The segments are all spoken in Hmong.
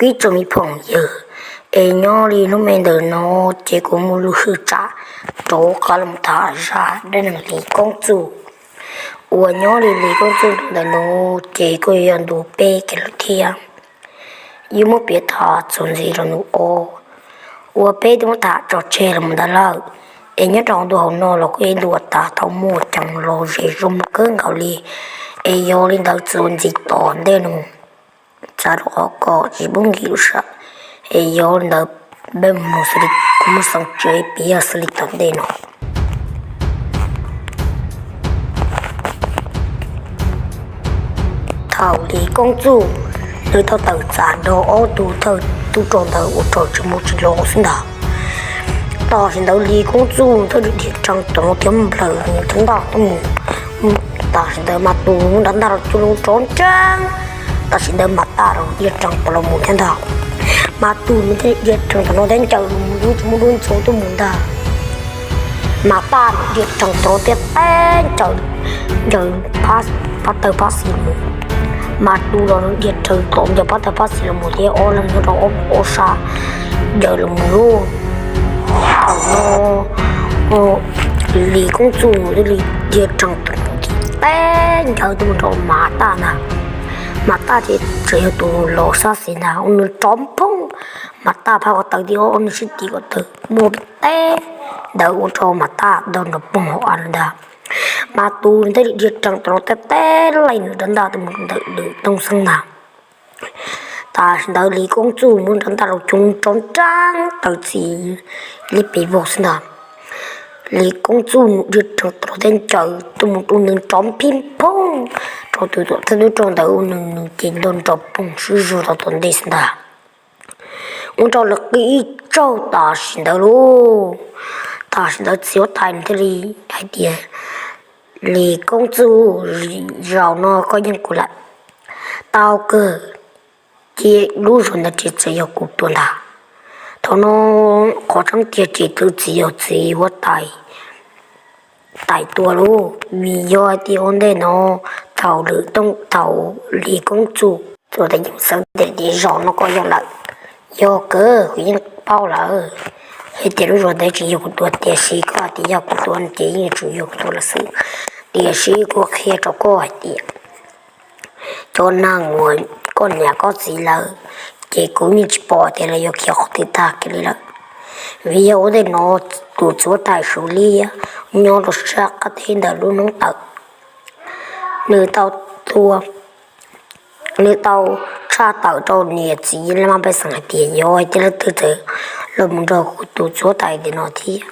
Ib tsoom me phooj ywg, es nyob li hnub me ntawm no ces kuv muaj lub hwj tsam rov qab los tham zaj dab neeg Lis Koob Txuj uas nyob li Lis Koob Txuj ntawm no ces kuj yog ntu peb kiag lawm thiab. Yuav muab piav tham txuas ntxiv rau ntu ob uas peb twb muab tham tso tseg los mus ntawd lawm, es nyob rau ntu hauv no los kuj ib ntu uas tau muaj coob lom zem zoo kawg nkaus li. Es yog li ntawd txuas ntxiv tom ntej no, txav rau qhov kom tsis pub nkim lub sij hawm, es yog li ntawd peb mus xws li kuv muab xov tsev piav xws li tom ntej no. Thaum Lis Koob Txuj nws tau tawm txam nrog ob tug thawj tub rog ntawd ua rog tsis mus tsis los xwb ntag, tam sim ntawd Lis Koob Txuj thiaj li dhia rhees tom no thiab nplawm nws rab ntaj tuaj mus. Tam sim ntawd Mas Tus nrog ntaj los cuag lub rov nreeb, tam sim ntawd Mas Taj los dhia rhees tom los mus thiab ntag. Mas Tus nws thiaj li dhia rhees tom no thiab ncaws los mus lub tsis muaj lub ntxhua tuaj mus ntag. Mas Taj nws dhia rhees tom no thiab teb ncaws, ncaws phab taw phab xis los mus. Mas Tus los nws dhia rhees tom ncaws phab taw phab xis los mus thiab ob leeg nyob rau ob sab ncaws los mus lauj. Thaum no Lis Koob Txuj nws thiaj li dhia rhees tom no thiab teb ncaws tuaj mus rau Mas Taj ntag. Mas Taj ces tseem yog tus los sab xis ntag, nws rov phoob Mas Taj phab ko taw thiab nws sib tim ko taw muaj peb teg ntawd ua rau Mas Taj nrov poog hauv av lawm ntag. Mas Tus nws thiaj li dhia rhees tom no thiab teb laij nws rab ntaj tuaj mus ntawm lwm tooj xeeb ntag. Tam sim ntawd Lis Koob Txuj muab rab ntaj los cuag rov nreeb taw txi li pes vog xwb ntag. Lis Koob Txuj nws dhia rhees tom no thiab ncaws tuaj mus rau nws rov phib phooj rau tus thawj tub rog ntawd ua nws, nws ces nrov nrov poog sib zog rau tom ntej xwb ntag. Ua rau lawv qw ib tsaug tam sim ntawd lauj. Tam sim ntawd txiv huab tais nws thiaj li hais tias, Lis Koob Txuj, zaum no koj yeej kuv lawm. Tau kawg, ces lub zos ntawd ces txawm yog kuv tua ntag. Thaum no qhov tseeb tiag ces tus txiv yog txiv huab tais tais tua lauj, vim yog hais tias ua ntej no thaum lwm tooj thaum Lis Koob Txuj txuas tes yeej xav tias zaum no koj yeej lawm. Yog kawg, kuv yeej paub lawm hais tias lub zos ntawd tsis yog kuv tua, tiam sis koj hais tias yog kuv tua no ces yeej yuav tsum yog kuv tua lawm xwb. Tiam sis kuv qhia rau koj hais tias cov neeg uas koj niam koj txiv lawm, ces kuv yeej tsis pom tias lawv yuav khiav qhov twg tag kiag li lawm. Vim yog ua ntej no tus txiv huab tais Suav Liab nyob rau sab qab teb ntawm lub noob tawm, nws tau tua, nws tau tshaj tawm rau niam txiv Lam Pej Xeem hais tias yog hais tias leej twg txawm los mus nrog kuv tus txiv huab tais ntawm no thiab,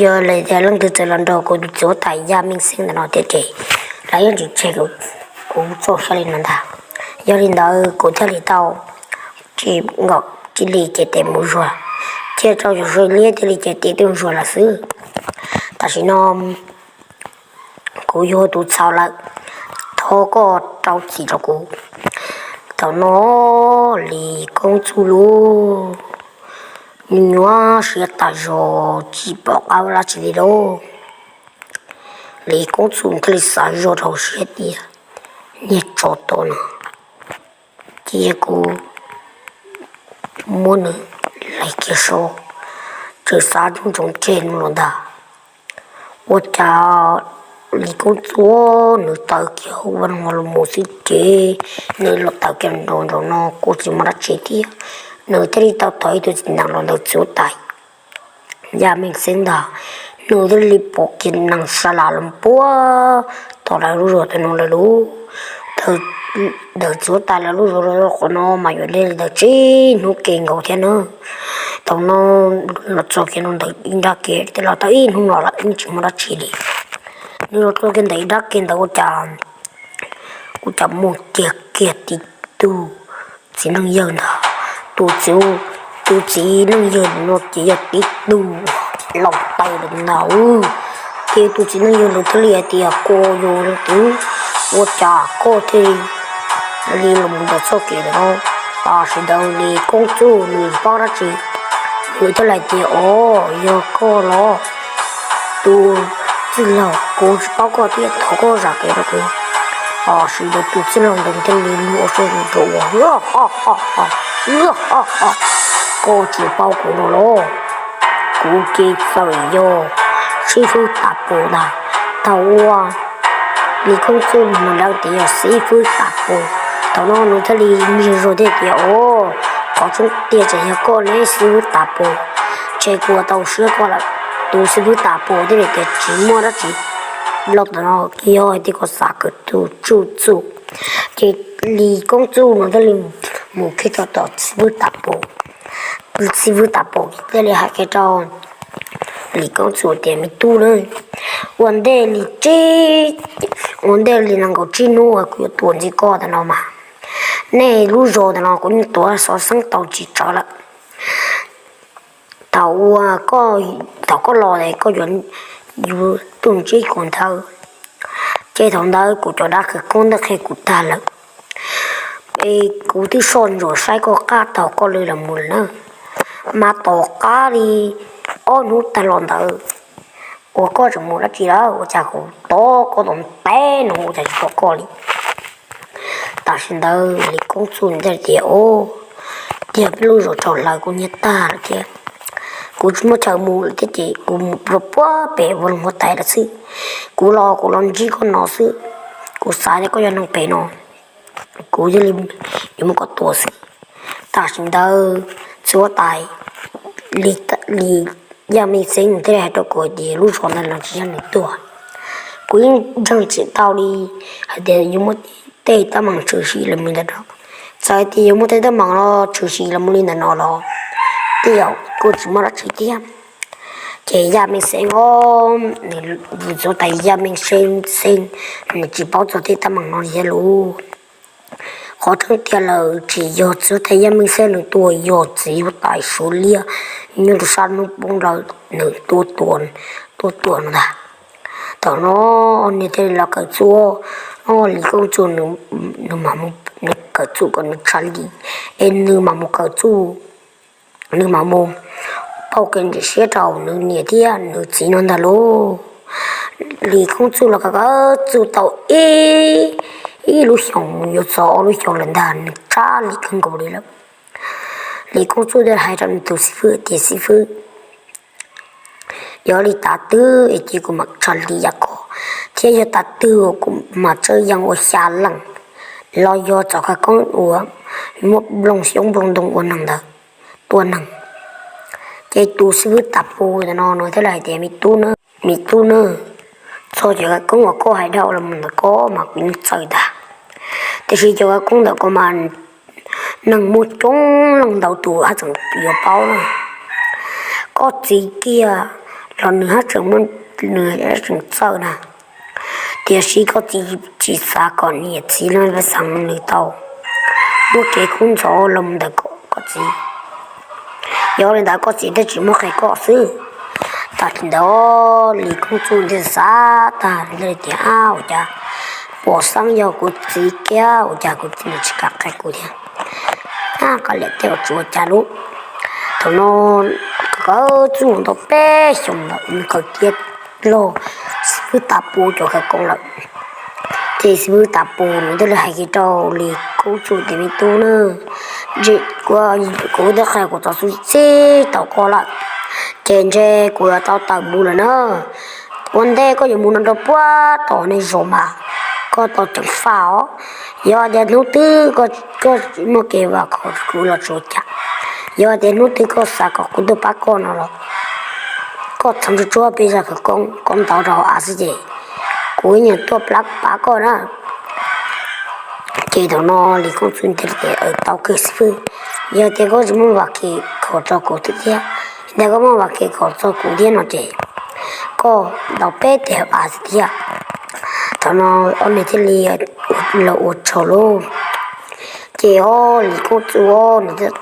yog hais tias leej twg txawm los nrog kuv tus txiv huab tais Yaj Meej Xeeb ntawm no thiab ces lawv yeej tsis tseg kuv txoj sia li no ntag. Yog li ntawd kuv thiaj li tau tsis nkaum cia li cev tes mus zuag, cia rau yog Suav Liab thiaj li cev tes tuaj zuag lawm xwb. Tam sim no kuv yog tus txhaum lawm, thov koj rau txim rau kuv. Thaum no Lis Koob Txuj lauj, nws nyuaj siab tas zog tsis pom qab ua dab tsi li lauj. Lis Koob Txuj thiaj li xav zoj rau hauv siab tias, niag tsov tom no, cia kuv muab nws laig kiag so. Txawm xav ntsoov ntsoov tseg no los ntag, ua cas Lis Koob Txuj nws taw kiag ua no los mus xwb ces nws los taw kiag nraum nraum no kuj tsis muaj dab tsi thiab. Nws thiaj li tau thov ib tug txiv nees los ntawm txiv huab tais Yaj Meej Xeeb ntag, nws thiaj li pom kiag nees sa las los puag tom lawv lub zos tom no lawm lauj. Ntawm txiv huab tais lawv lub zos los qhov no mas yuav li ntawm tsib hnub kev nkaus thiab na. Thaum no los txog kiag no ntawm ib nrab ke, los tau ib hnub no lawm yeej tsis muaj dab tsi li. Nws los txog kiag ntawm ib nrab ke ntawd ua cas, ua cas mus kiag kiag tib tug txiv neej yawg ntag. Tus txiv, tus txiv neej yawg no ces yog tib tug laus taw lawm ntag. Ces tus txiv neej yawg ntawd thiaj li hais tias, koj yog leej twg, ua cas koj thiaj li los mus ntawm txoj kev ntawm no? Tam sim ntawd Lis Koob Txuj nws paub dab tsi, nws thiaj li hais tias, os, yog koj los tus txwj laug, kuv tsis paub koj thiab, thov koj zam kev rau kuv. Tam sim ntawd tus txwj laug ntawd thiaj li ua suab zus rau ua, Koj tsis paub kuv no los? Kuv ces txawm yog xib fwb Tam Pus ntag. Thaum uas Lis Koob Txuj mus lawv tias yog xib fwb Tam Pus, thaum no nws thiaj li ntsia zog thiaj tias, Au, qhov tseeb tiag tseem yog koj ne xib fwb Tam Pus. Ces kuv tau siab koj lawm. Tus xib fwb Tam Pus thiaj li tias, Tsis muaj dab tsi, los tam no yog hais tias koj xav kawm tus tsuj txuj. Ces Lis Koob Txuj no thiaj li mus kiag rau tom xib fwb Tam Pus. Xib fwb Tam Pus thiaj li hais kiag rau Lis Koob Txuj tias, Me tub na, ua ntej li tsib, ua ntej li nees nkaum tsib hnub uas kuv yuav tuaj ntxiv koj ntawm no mas, nej lub zos ntawm no kuv yeej tuav xov xeeb tau tsis tsawg lawm. Thaum uas, thaum koj los es koj yuav, yuav tuaj ntsib kuv ntawd, ces thaum ntawd kuv cov dab khawv koob ntawd qhia kuv tag lawm. Es kuv twb soj ntsuam saib koj qab thaum koj li los mus lawm na, mas tom qab li ob hnub tag los ntawd uas koj tseem mus dab tsi lawm, ua cas kuv tos koj tau ntev no ua cas tsis pom koj li. Tam sim ntawd Lis Koob Txuj thiaj tias, Au, tiag, peb lub zos raug hlawv kuv nyiam tag lawm thiab, kuv tsis muaj chaw mus lawm thiab ces kuv mus rau puag pem vaj loog huab tais lawm xwb. Kuv los kuv los ntsib koj no xwb, kuv xav tias koj yog neeg pem no, kuv thiaj li yuav muab koj tua xwb. Tam sim ntawd txiv huab tais Lis, Yaj Meej Xeeb thiaj li hais rau kuv hais tias lub zos ntawd los tsis yog nws tuag. Kuv yeej ntseeg tsis tau li hais tias yuav muaj tej teeb meem tshwm sim los mus li ntawd rau. Txawm hais tias yuav muaj tej teeb meem los tshwm sim los mus li ntawm no los tej zaum kuj tsis muaj dab tsi thiab. Ces Yaj Meej Xeeb os, nws, txiv huab tais Yaj Meej Xeeb, nws tsis paub txog tej teeb meem no li thiab lauj. Qhov tseeb tiag lawm tsis yog txiv huab tais Yaj Meej Xeeb nws tua, yog txiv huab tais Suav Liab nyob rau sab hnub poob lawm nws tua, tua tua no ntag. Thaum no nws thiaj li los kawm txuj, Lis Koob Txuj nws, nws kawm txuj kom nws tshaj li, es nws mam mus kawm txuj, nws mam mus pauj kev ntseeg siab rau nws niam thiab nws txiv no ntag lauj. Lis Koob Txuj los kawm kawm txuj tau ib, ib lub xyoos mus yuav txog ob lub xyoos lawm ntag, nws tshaj li kawg nkaus li lawm. Lis Koob Txuj thiaj hais rau nws tus xib fwb tias, Xib fwb, yog li tas twg es ces kuv mam tshaj li yam koj, thiab yog tas twg kuv mam txawj yees ua xya leej, los yog txoj khawv koob uas muab nplooj xyoob nplooj ntoo ua neeg ntawd tua neeg. Ces tus xib fwb Tam Pus ntawm no nws thiaj li hais tias, Me tub na, me tub na, txog cov khawv koob uas koj hais dhau los mus ntawm ko mas kuv yeej txawj ntag, tiam sis cov khawv koob ntawm ko mas neeg muaj coob leej ntau tus haj tseem yuav paub na. Koj txiv kiag los nws haj tseem muaj, nws haj tseem txawj na, tiam sis koj txiv tsis xav kom niam txiv los xeeb nws tau muab kev kub ntxhov los mus ntawm koj txiv. Yog li ntawd koj txiv thiaj tsis muab qhia koj xwb. Tam sim ntawd Lis Koob Txuj thiaj xav tag, nws thiaj li tias, Ab, ua cas puas xeeb yog kuv txiv kiag, ua cas kuv txiv nws tsis kam qhia kuv thiab? Ab, koj liam tej ua tsuav cas lub. Thaum no kawm txuj ntau peb xyoos ntawd nws kawm tiav log xib fwb Tam Pus cov khawv koob lawm. Ces xib fwb Tam Pus nws thiaj li hais kiag rau Lis Koob Txuj tias, Me tub na, kuv twb qhia kuv txoj xub txib tau koj lawm, ces ntshe kuv yuav tau tawm mus lawm na. Ua ntej koj yuav mus no rau puag tom nej zos mas koj tau ceev faj os. Yog tias hnub twg koj muaj kev vam khom kuv los tsuav cas, yog tias hnub twg koj xav kom kuv tuaj pab koj no los koj txhoov tsuag tsuag peb zaj khawv koob koj ntawd rau hauv av xwb ces kuv yeej tuaj pab koj na. Ces thaum no Lis Koob Txuj thiaj li tias, Tau kawg xib fwb, yog tias koj tsis muaj vam khom rau kuv thiab, yog tias koj muaj vam khom txog kuv thiab no ces koj ntaus peb tes hauv av xwb thiab. Thaum no ob niag thiaj li los ua tsaug lauj. Ces ob Lis Koob Txuj nws thiaj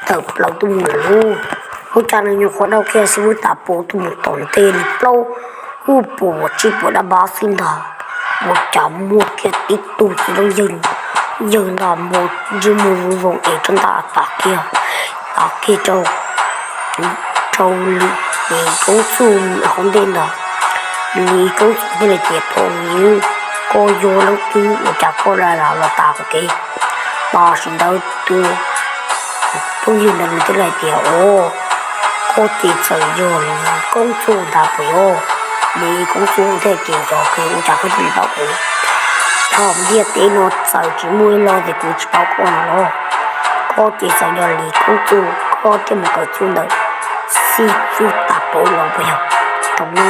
tawm plaws tuaj mus lawm lauj. Ua cas nws nyuam qhuav dhau kiag xib fwb Tam Pus tuaj mus tom ntej li plaub puas tsib puas dab npab xwb ntag, ua cas muaj kiag tib tug txiv loob yawg, yawg ntag npau ntsej muag zoo zoo es rab ntaj tas kiag, tas kiag rau, rau Lis Koob Txuj qhov ntej ntag. Lis Koob Txuj thiaj li tias, Phooj ywg, koj yog leej twg ua cas koj lam los tas kuv kev? Tam sim ntawd tus phooj ywg ntawd nws thiaj li hais tias, Os, koj ces txawm yog Lis Koob Txuj ntag puas yog? Lis Koob Txuj thiaj tias, Yog kawg, ua cas koj thiaj li paub kuv? Thaj ntiaj teb no txawm tsis muaj ib lo ces kuv tsis paub koj no los? Koj ces txawm yog Lis Koob Txuj, koj thiaj mus kawm txuj ntawm Xib Txuj Tam Pauv los puas yog? Thaum no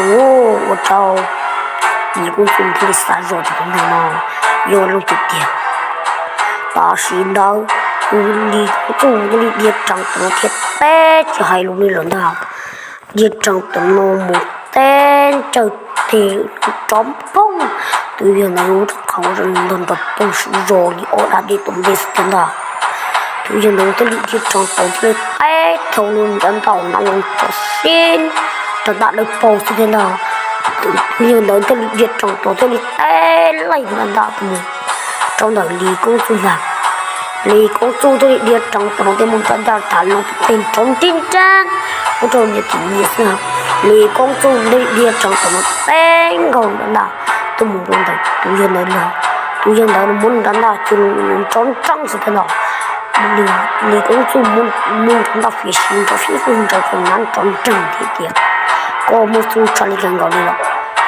ua rau Lis Koob Txuj thiaj li xav zoj tias tus neeg no yog leej twg tiag. Tam sim ntawd tus Lis Koob Txuj thiaj li dhia rees tom no thiab teb tsis hais lus li lawm ntag. Dhia rees tom no mus teb ntsawj teg rov phooj, tus yawg ntawd lub qhov ntog nrov poog sib zog li ob dab dej tom ntej xwb thiab ntag. Tus yawg ntawd thiaj li dhia rees tom thiaj li teb thau lub nrab ntaj no los rau sib rau ntaj dawb paug xwb thiab ntag. Tus yawg ntawd thiaj li dhia rees tom thiaj li teb laij nrab ntaj mus rau ntawm Lis Koob Txuj ntag. Lis Koob Txuj thiaj li dhia rees tom no thiab mus nrab ntaj tham lus tes nrov nrib nrab ua rau nyias tim nyias xwb. Lis Koob Txuj thiaj li dhia rees tom no teb nkaus nrab ntaj tuaj mus rau ntawm tus yawg ntawd los. Tus yawg ntawd muab nrab ntaj coj los nrov nreeb xwb thiab ntag. Lis Koob Txuj muab nrab ntaj fiav siv nrov fib fwj nrov txaus nab nrov nreeg thiab tias, Koj muaj txuj tshaj li kawg nkaus li los,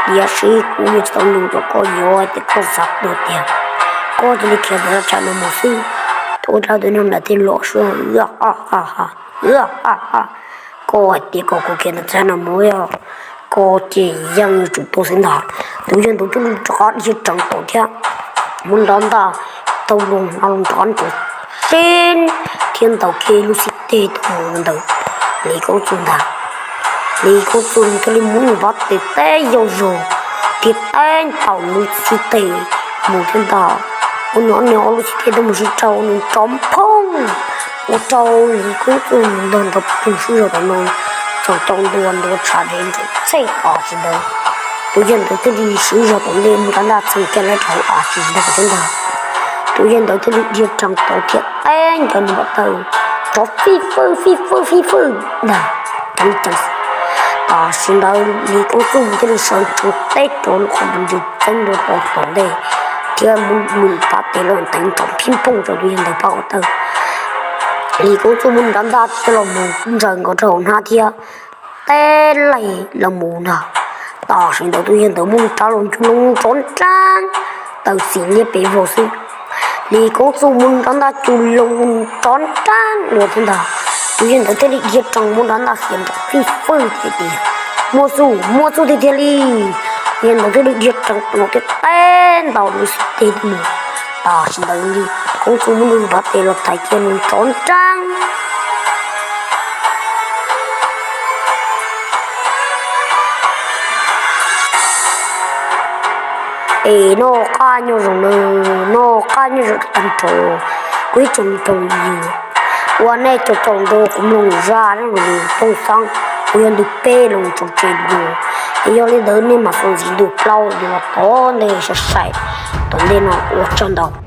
tiam sis kuv yuav tsis tau nug rau koj, yog hais tias koj xav tuag tiag, koj cia li khiav ntawm lub tshaj no mus xwb. Ua rau tus neeg ntawd thiaj los sua, Koj hais tias kom kuv khiav ntawm tshaj no mus, koj ces yeej yuav tsum tuag xwb ntag. Tus yawg ntawd thiaj li rov qab dhia rees tom thiab muab nrab ntaj thau lub no los rov nrov sib thiab ntaus kiag lub xib teg tuaj mus ntawm Lis Koob Txuj ntag. Lis Koob Txuj thiaj li muab nws npab tes teb yau zog thiab teb ntaus lub xib teg mus thiab ntag. Ua nws ob niag ob lub xib teg tuaj mus sib rau nws rov phooj, ua rau Lis Koob Txuj ntog nrov poog sib zog tom no, txawm cau ntua ntua tshav dev ntsej txhej. Tam sim ntawd tus yawg ntawd thiaj li sib zog tom ntej mus rau ntaj txheem kiag lawv rau hauv av tsis ntag thiab ntag. Tus yawg ntawd thiaj li dhia rees tau thiab teb ncaws nws npam taw rov fij fwj fij fwj fij fwj ntag. Tam sim ntawd Lis Koob Txuj thiaj li sawv tsees teb rau lub qhov muag ntws txeeb ntua rau tom ntej thiab muab nws npab tes los teev nrov phij phooj rau tus yawg ntawd pab ko taw. Lis Koob Txuj muab nrab ntaj coj los mus ntsaws nkaus rau hauv hnab thiab teb laij los mus ntag. Tam sim ntawd tus yawg ntawd muab nws rab los ncu loo nrov nreeb, tawm xim liab pes vog xwb. Lis Koob Txuj muab nrab ntaj cug loo nrov nreeb dua thiab ntag. Tus yawg ntawd thiaj li dhia rees muab nrab ntaj xiav nrov fij fwj thiab tias, Muaj txuj, muaj txuj tiag tiag li. Yawg ntawd thiaj li dhia rees los thiab teb ntaus nws xib teg tuaj mus. Tam sim ntawd Lis Koob Txuj muab nws npab tes los thaiv kiag nws nrov nreeb. Es noj qab nyob zoo nawb, noj qab nyob zoo tag nrho kuv ib tsoom phooj ywg uas nej caum caum nrog kuv mloog zaj dab neeg Tooj Xeeb uas yog ntu peb los txog tseg no. Es yog li ntawd nej mam xav ntxiv ntu plaub los tod ntej sai sai tom ntej no, ua tsaug ntau.